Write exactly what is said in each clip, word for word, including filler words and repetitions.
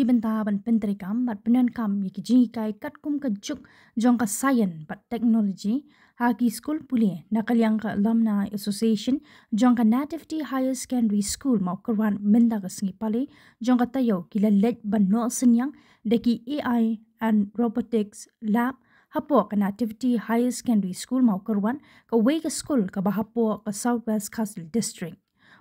Ki bynta ban pyntreikam bad pyndonkam ïa ki jinghikai katkum ka juk jong ka science bad technology ha ki skul pule, na ka liang ka Alumni Association jong ka Nativity Higher Secondary School Mawkyrwat mynta ka sngi Palei jong ka taïew ki la leit ban noh synñiang da ki A I and Robotics Lab hapoh ka Nativity Higher Secondary School Mawkyrwat, kawei ka skul kaba hapoh ka South West Khasi Hills District.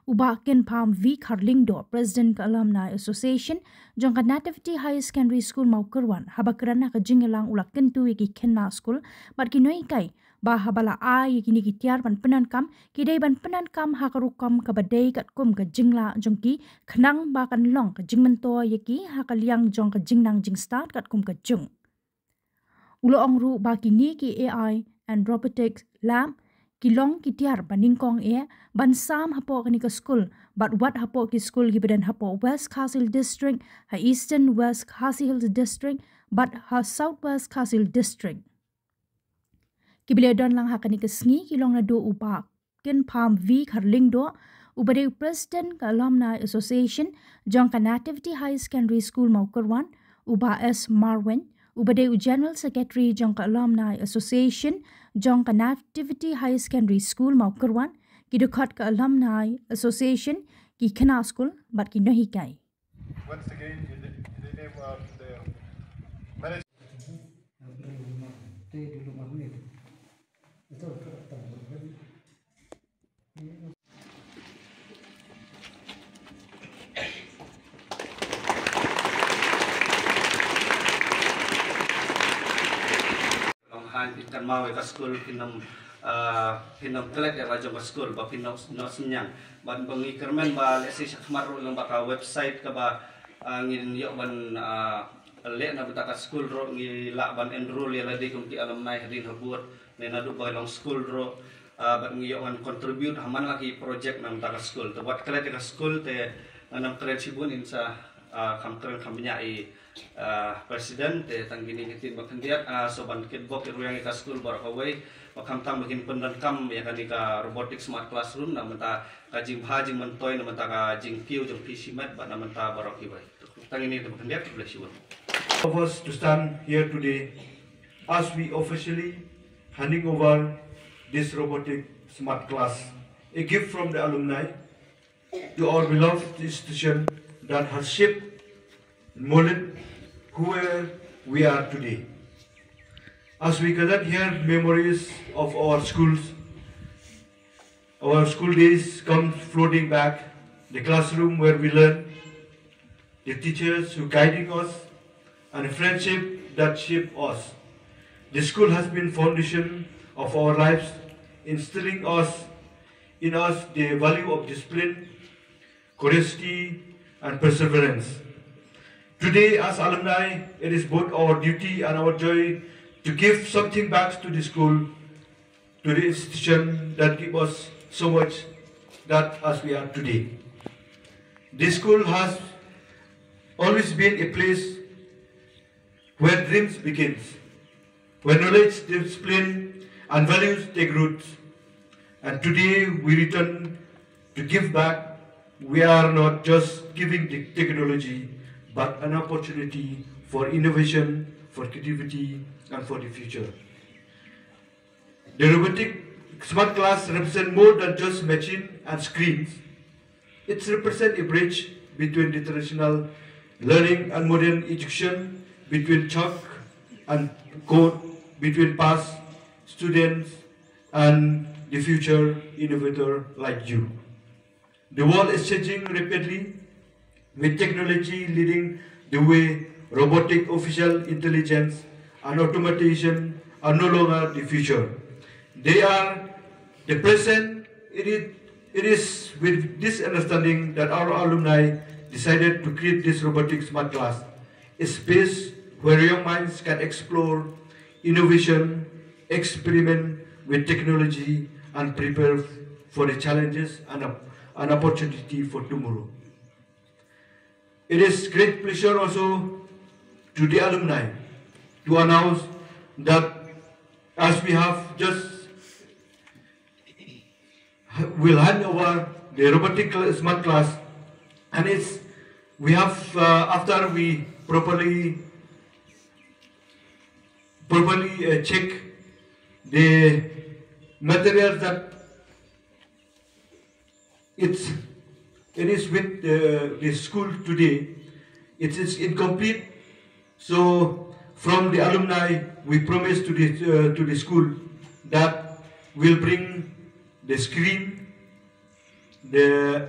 U Bah Kynpham V Kharlyngdoh, President ka Alumni Association jong ka Nativity Higher Secondary School Mawkyrwat, haba kren ha ka jingïalang u la kyntu ïa ki khynnah skul bad ki nonghikai ba haba la ai ïa kine ki tiar ban pyndonkam, ki dei ban pyndonkam ha ka rukom kaba dei katkum ka jinglah jong ki, khnang ba kan long ka jingmyntoi ïa ki ha ka liang jong ka jingnang jingstad katkum ka juk. U la ong ruh ba kine ki A I and Robotics Lab ki long ki tiar ba nyngkong eh ban sam hapoh kane ka skul bad wat hapoh ki skul kiba don hapoh West Khasi Hills District, ha Eastern West Khasi Hills District bad ha South West Khasi Hills District. Kiba la don lang ha kane ka sngi ki long naduh u Bah Kynpham V Kharlyngdoh, uba dei u President ka Alumni Association jong ka Nativity Higher Secondary School Mawkyrwat, u Bah S Marwein, uba dei u General Secretary jong ka Alumni Association jong ka Nativity Higher Secondary School Mawkyrwat, ki dkhot ka Alumni Association, ki khynnah skul bad ki nonghikai. Once again, in the, in the name of the management. Long han phin kynmaw ïa ka skul, phin ym, ah, phin ym klet ïa la jong ka skul ba phin ym, ym synñiang. Bad ba ngi kyrmen ba lehse sha khmat ruh long ba ka website kaba, ah, ngin ïoh ban, ah, leh na bynta ka skul ruh, ngi lah ban enroll ïa lade kum ki alumni hadien habud ne naduh ba long skul ruh, ah, bad ngi ïoh ban contribute ha man la ki project na bynta ka skul. Te wat klet ïa ka skul te ngan ym kren shibun, yn sa, ah, kham kren kham bniah i, ah, president, te tang kine ki ktien ba khyndiat, ah, so ban kitbok ïa rwiang ïa ka skul baroh kawei, ba khamtam ba kin pyndonkam ïa kane ka robotic smart classroom na bynta ka jingbha jingmyntoi, na bynta ka jingkiew jong phi shimet bad na bynta baroh kiwei. Tang kine te ba khyndiat, khublei shibun. Of us to stand here today as we officially handing over this robotic smart class, a gift from the alumni to our beloved institution that has shaped and molded who we are today. As we gather here, memories of our schools, our school days come floating back, the classroom where we learn, the teachers who guiding us, and friendship that shape us. The school has been foundation of our lives, instilling us, in us the value of discipline, curiosity, and perseverance. Today, as alumni, it is both our duty and our joy to give something back to the school, to the institution that give us so much that as we are today. This school has always been a place where dreams begins, where knowledge, discipline, and values take roots. And today we return to give back. We are not just giving the technology, but an opportunity for innovation, for creativity, and for the future. The robotic smart class represent more than just machine and screens. It represents a bridge between the traditional learning and modern education, between chalk and code, between past students and the future innovator like you. The world is changing rapidly, with technology leading the way. Robotic, official intelligence, and automation are no longer the future. They are the present. It is, it is with this understanding that our alumni decided to create this robotic smart class, a space where young minds can explore innovation, experiment with technology, and prepare for the challenges and op-, an opportunity for tomorrow. It is great pleasure also to the alumni to announce that as we have just, will hand over the robotic cl-, smart class, and it's We have, uh, after we properly properly uh, check the materials that it's it is with uh, the school today, it is incomplete. So from the alumni, we promise to the uh, to the school that we'll bring the screen, the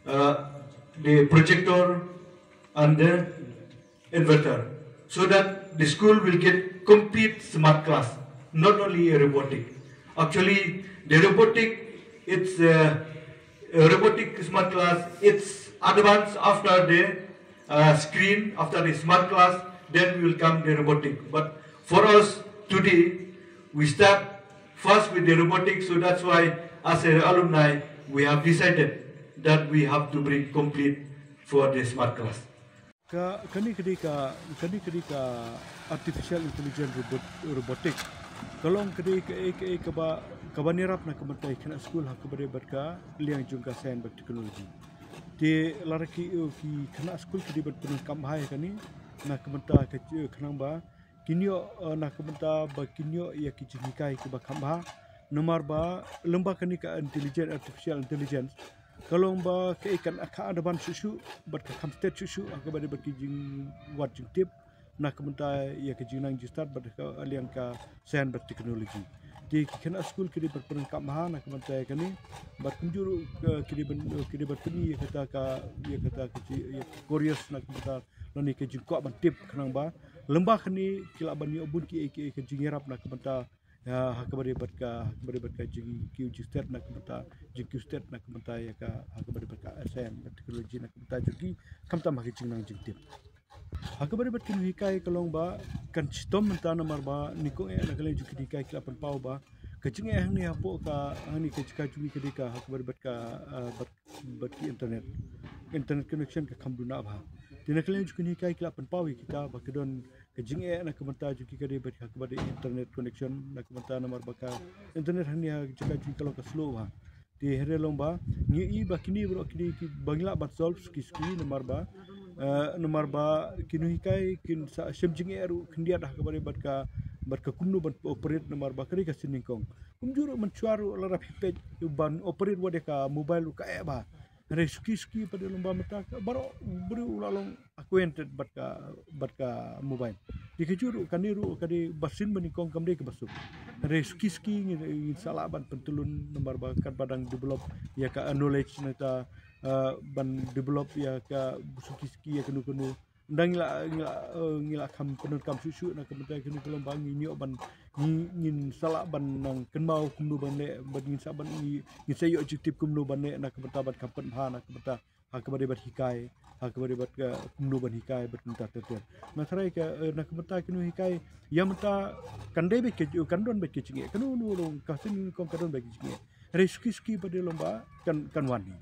uh, the projector, and the inverter, so that the school will get complete smart class, not only a robotic. Actually, the robotic, it's uh, a robotic smart class, it's advanced after the uh, screen, after the smart class, then will come the robotic. But for us today, we start first with the robotic, so that's why as an alumni, we have decided that we have to bring complete for the smart class. Ka kani ka dei ka kani ka dei ka artificial intelligence robot, robotic. Ka long ka dei ka ei ka ei kaba kaba nirap na ka mynta ïa khynnah skul ha kaba dei bad ka liang jong ka science bad technology. Te lada ki ki khynnah skul ki dei ban pyndonkam bha ïa kani na ka mynta ka khnang ba kin ïoh eh, na ka mynta ba kin ïoh ïa ki jinghikai kiba kham bha. Namar ba lem ba kani ka intelligence, artificial intelligence, ka long ba ka ei kan ka advance shuh shuh bad ka kham stet shuh shuh ha kaba dei bad ki jingwad jingtip na ka mynta ïa ka jingnang jingstad bad ka liang ka science bad technology. Te ki khynnah skul ki dei ban pyndonkam bha na ka mynta ïa kani bad kumjuh ruh eh, ki dei ban eh, ki dei ban pyni ïa kata ka ïa kata ka ji- ïa ka curious na ka mynta lane ka jingkwah ban tip khnang ba lem ba kani ki lah ban ïoh bun ki ei ki ei ka jingïarap na ka mynta ha kaba dei bad ka ha kaba dei bad ka jingkiew jingstet na ka mynta jingkiew stet na ka mynta ïa ka ha kaba dei bad ka science bad technology na ka mynta jong ki khamtam ha ka jingnang jingtip. Ha kaba dei bad ki nonghikai ka long ba kan shitom mynta namar ba nyngkong eh na ka liang jong ki nonghikai ki la pynpaw ba ka jingeh hangne hapoh ka hangne ka jaka jong ngi ka dei ka ha kaba dei bad ka ah, bad bad ki internet. Internet connection ka kham duna bha. Te na ka liang jong ki nonghikai ki la pynpaw ïa kita ba ka don ka jingeh na ka mynta jong ki ka dei bad ha kaba dei internet connection na ka mynta namar ba ka internet hangne ha jaka jong ngi ka long ka slow bha. Te hynrei long ba ngi i ba kine baroh kine ki ba ngi lah ban solve suki suki namar ba eh, namar ba ki nonghikai kin sa shem jingeh ruh khyndiat ha kaba dei bad ka bad ka kumno ban operate namar ba ka dei ka sien nyngkong. Kumjuh ruh mynshuwa ruh lada phi peit ban operate wat ïa ka mobile ruh ka eh bha. Hynrei suki suki pat dei long ba mynta ka baroh briew u la long acquainted bad ka bad ka mobile. Te kajuh ruh kane ruh ka dei ba sien ba nyngkong kam dei kaba suk. Hynrei suki suki ngin ngin sa lah ban pyntylun namar ba katba dang develop ïa ka knowledge nangta ah, ban develop ïa ka suki suki ïa kano kano. Ynda ngi la ngi la eh, ngi la kham pyndonkam shuh shuh na ka mynta kano ka long ba ngin ïoh ban ngi ngin sa lah ban nang kynmaw kumno ban leh bad ngin sa ban ngi ngin sa ïoh jingtip kumno ban leh na ka mynta ban kham pynbha na ka mynta ha kaba dei bad hikai ha kaba dei bad ka kumno ban hikai bad kumta ter ter. Na tharai ka eh, na ka mynta kino hikai ïa mynta kan dei bad ka kan don bad ka jingeh kano no long ka sien nyngkong ka don bad ka jingeh. Hynrei suki suki pat dei long ba kan kan wan hi.